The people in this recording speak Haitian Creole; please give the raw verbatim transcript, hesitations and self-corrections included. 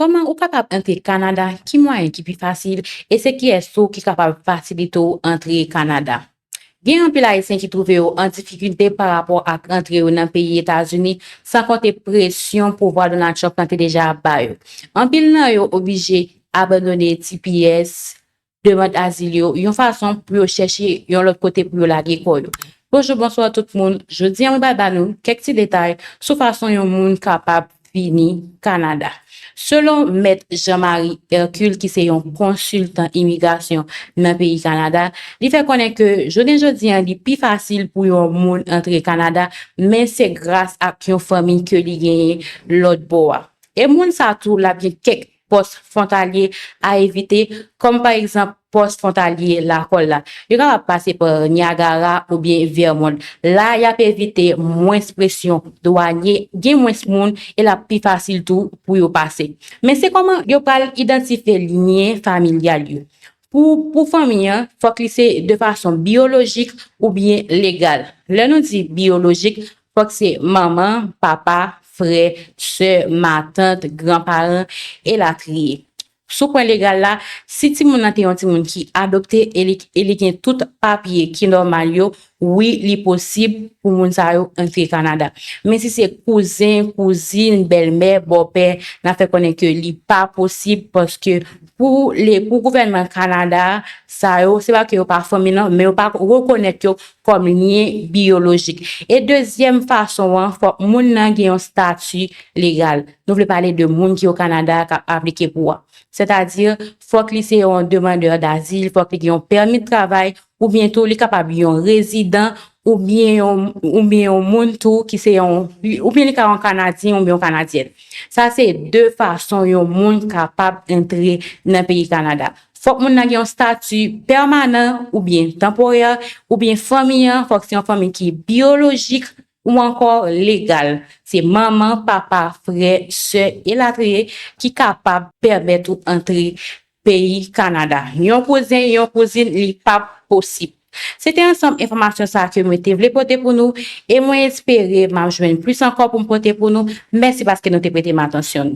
Kòman ou kapab antre Kanada? Ki mwayen ki pi fasil? E se kiyès tou ki kapab fasilite w antre Kanada? Gen anpil Ayisyen ki twouve yo an difikilte pa rapò ak antre yo nan peyi Etazini, san konte presyon pouvwa Donald Trump lan te deja ap ba yo. Anpil nan yo oblije abandone T P S, demann azil yo, yon fason pou yo chèche yon lòt kote pou yo lage kò yo. Bonjou, bonswa tout moun. Jodi a, mwen pral ba nou kèk ti detay sou fason yon moun kapab vini Kanada. Selon Mèt Jean-Marie Hercule, ki se yon konsiltan imigrasyon nan peyi Kanada, li fè konnen ke jounen jodi a, li pi fasil pou yon moun antre Kanada, men se gras ak yon fanmi ke li genyen lòt bò a. E moun sa tou, l ap gen kèk pòs fwontalye a evite, kòm pa egzanp pòs fwontalye lakòl la. Yo kapab pase pa Niagara oubyen Vermont. La, y ap evite mwens presyon dwanye, gen mwens moun e l ap pi fasil tou pou yo pase. Men se kòman yo pral idantifye lyen familyal yo. Pou, pou fanmi an, fòk li se de fason biyolojik oubyen legal. Lè nou di biyolojik, fòk se manman, papa, frè, sè, matant, granparan, elatriye. Sou pwen legal la, si timoun nan te yon timoun ki adopte e li, e li gen tout papye ki nòmal yo, wi, li posib pou moun sa yo antre Kanada. Men si se kouzen, kouzin, bèlmè, bòpè, n a fè konnen ke li pa posib paske pou le, pou gouvènman Kanada, sa yo, se pa ke yo pa fanmi non, men yo pa rekonèt yo kòm lyen biyolojik. E dezyèm fason an, fòk moun nan gen yon stati legal. Nou vle pale de moun ki o Kanada k ap aplike pou a. Sètadi, fòk li se yon demandè dazil, fòk li gen yon pèmi travay, oubyen tou li kapab yon rezidan, oubyen yon, oubyen yon moun tou ki se yon, oubyen li ka yon Kanadyen oubyen yon Kanadyèn. Sa se de fason yon moun kapab antre nan peyi Kanada. Fòk moun nan gen yon stati pèmanan oubyen tanporè, oubyen fanmi an, fòk se yon fanmi ki biyolojik, ou ankò legal. Se manman, papa, frè, sè, elatriye ki kapab pèmèt ou antre peyi Kanada. Yon kouzen, yon kouzin, li p ap posib. Se te ansanm enfòmasyon sa ke mwen te vle pote pou nou, e mwen espere m ap jwenn plis ankò pou m pote pou nou. Mèsi paske nou te prete m atansyon.